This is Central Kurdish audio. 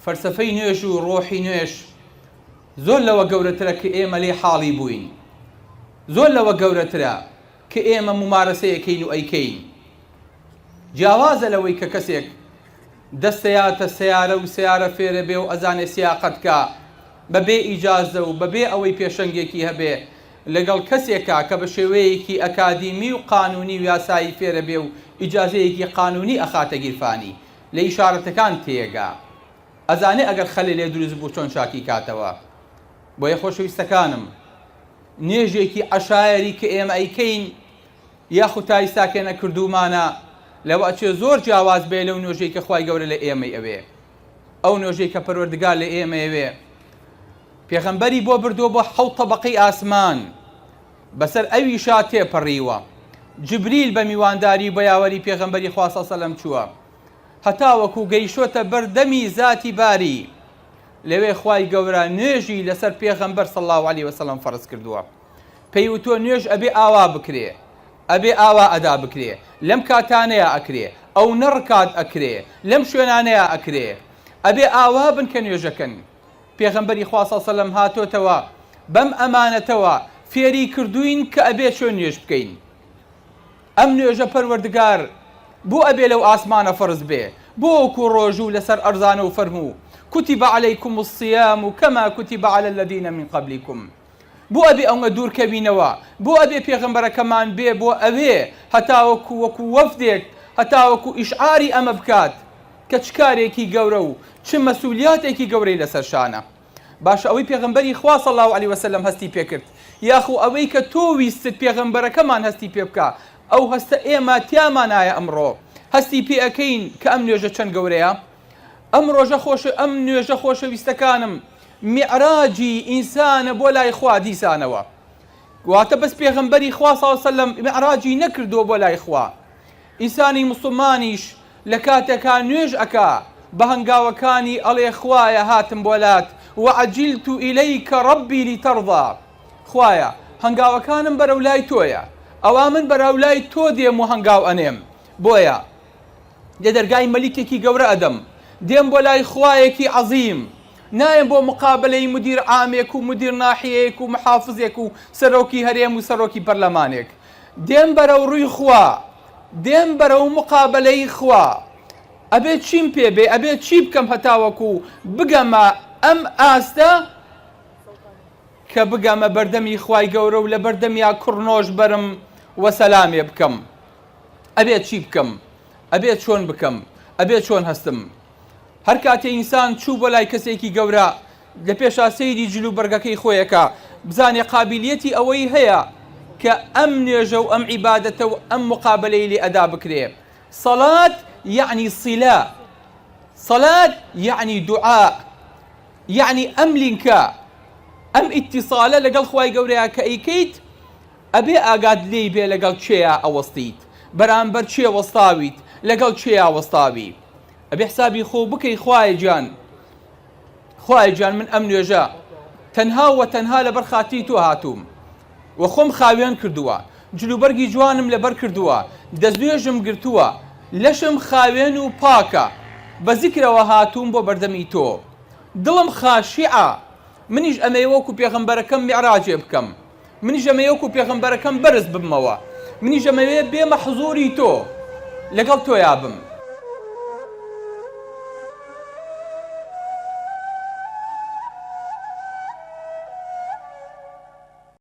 فەلسەفەی نوێژ و ڕۆحی نوێژ زۆر لەوە گەورەترە کە ئێمە لێی حاڵی بووین. زۆر لەوە گەورەترە کە ئێمە مومارەسەی ئەکەین و ئەیکەین. جیاوازە لەوەی کە کەسێک دەستەیاتە سەیارە و سەیارە فێرەبێ و ئەزانێ سیاقەت کا بە بێ ئیجازە و بە بێ ئەوەی پێشەنگێکی هەبێ لەگەڵ کەسێکا کە بە شێوەیەکی ئەکادیمی و قانونی و یاسایی فێرەبێ و ئیجازەیەکی قانونی ئەخاتە گیرفانی لە ئیشارەتەکان تێگا ئەزانێ ئەگەر خەلێ لێ دروست بوو چۆن چاکی کاتەوە بۆیە خۆشەویستەکانم نوێژێکی عەشایەری کە ئێمە ئەیکەین یاخود تا ئیستاکێ نەکردوومانە لەوە ئەچێ زۆر جیاواز بێ لەو نوێژەی کە خوای گەورە لە ئێمەی ئەوێ ئەو نوێژەی کە پەروەردگار لە ئێمەیەوێ پێغەمبەری بۆ بردووە بۆ حەوت تەبەقەی ئاسمان بەسەر ئەویشا تێپەڕیوە جبریل بە میوانداری و بە یاوەری پێغەمبەری خوا صلی سەلەم چووە هەتاوەکو گەیشتۆتە بەردەمی زاتی باری لەوێ خوای گەورە نوێژی لەسەر پێغەمبەر صلی الله علیه وسلم فەرز کردووە پێی وتووە نوێژ ئەبێ ئاوا بکرێ ئەبێ ئاوا ئەدا بکرێ لەم کاتانەیا ئەکرێ ئەونە ڕکات ئەکرێ لەم شوێنانەیا ئەکرێ ئەبێ ئاوا بن کە نوێژەکەن پێغەمبەری خوا صلی سەلەم هاتۆتەوە بەم ئەمانەتەوە فێری کردوین کە ئەبێ چۆن نوێژ بکەین ئەم نوێژە پەروەردگار بۆ ئەبێ لەو ئاسمانە فەرز بێ بۆ وەکو ڕۆژوو لەسەر ئەرزانە و فەرموو کتب علیکم الصیام کما کتب علی الذین من قبلکم بۆ ئەبێ ئەونگە دوور کەوینەوە؟ بۆ ئەبێ پێغەمبەرەکەمان بێ بۆ ئەوێ هەتاوەکو وەکو وەفدێک هەتاوەکو ئیشعاری ئەمە بکات کە چ کارێکی گەورە و چ مەسولیاتێکی گەورەی لەسەر شانە؟ باشە ئەوەی پێغەمبەری خوا صلی اللە علیە وسلم هەستی پێ کرد یاخو ئەوەی کە تۆ ویستت پێغەمبەرەکەمان هەستی پێ بکا ئەو هەستە ئێمە تیامانایە ئەمڕۆ هەستی پێ ئەکەین کە ئەم نوێژە چەند گەورەیە؟ ئەم ڕۆژە خۆش ئەم نوێژە خۆشەویستەکانم میعراجی ئینسانە بۆ لای خوا دیسانەوە واتە بەس پێغەمبەری خوا صلی اللە سلم میعراجی نەکردووە بۆ لای خوا ئینسانی موسڵمانیش لە کاتێکا نوێژ ئەکا بە هەنگاوەکانی ئەڵێ خوایە هاتم بۆ لات وعجلت الیک ربی لترضی خوایە هەنگاوەکانم بەرەو لای تۆیە ئەوا من بەرەو لای تۆ دێم و هەنگاو ئەنێم بۆیە لە دەرگای مەلیکێکی گەورە ئەدەم، دێم بۆ لای خوایەکی عەزیم، نایەم بۆ مقابەلەی مدیر عامێک و مدیر ناحیەیەک و محافزێک و سەرۆکی هەرێم و سەرۆکی پەرلەمانێک، دێم بەرەو ڕووی خوا، دێم بەرەو مقابەلەی خوا، ئەبێ چیم پێ بێ، ئەبێ چی بکەم هەتاوەکو بگەمە ئەم ئاستە کە بگەمە بەردەمی خوای گەورە و لەبەردەمیا کڕنۆش بەرم و سەلامێ بکەم. ئەبێ چی بکەم؟ ئەبێ چۆن بکەم؟ ئەبێ چۆن هەستم؟ هەر کاتێ ئینسان چوو بۆ لای کەسێکی گەورە، لە پێشا سەیری جل و بەرگەکەی خۆی ئەکا، بزانێ قابیلیەتی ئەوەی هەیە کە ئەم نوێژە و ئەم عیبادەتە و ئەم موقابەلەی لێ ئەدا بکرێ. سەڵات یەعنی صلە، سەلات یەعنی دوعا، یەعنی ئەم لینکە، ئەم ئیتیسالە لەگەڵ خوای گەورەیا کە ئەیکەیت، ئەبێ ئاگات لێی بێ لەگەڵ کێیا ئەوەستیت بەرامبەر کێ وەستاویت لەگەڵ کێیا وەستاوی ئەبێ حسابی خۆو بکەی خوایە گیان خوایە گیان من ئەم نوێژە تەنها وە تەنها لەبەر خاتری تۆ هاتووم وە خۆم خاوێن کردووە جلوبەرگی جوانم لەبەر کردووە دەستنوێژم گرتووە لەشم خاوێن و پاکە بە زیکرەوە هاتووم بۆ بەردەمی تۆ دڵم خاشیعە منیش ئەمەوێ وەکو پێغەمبەرەکەم میعراجێ بکەم منیش ئەمەوێ وەکو پێغەمبەرەکەم بەرز ببمەوە، منیش ئەمەوێ بێمە حزوری تۆ، لەگەڵ تۆیا بم.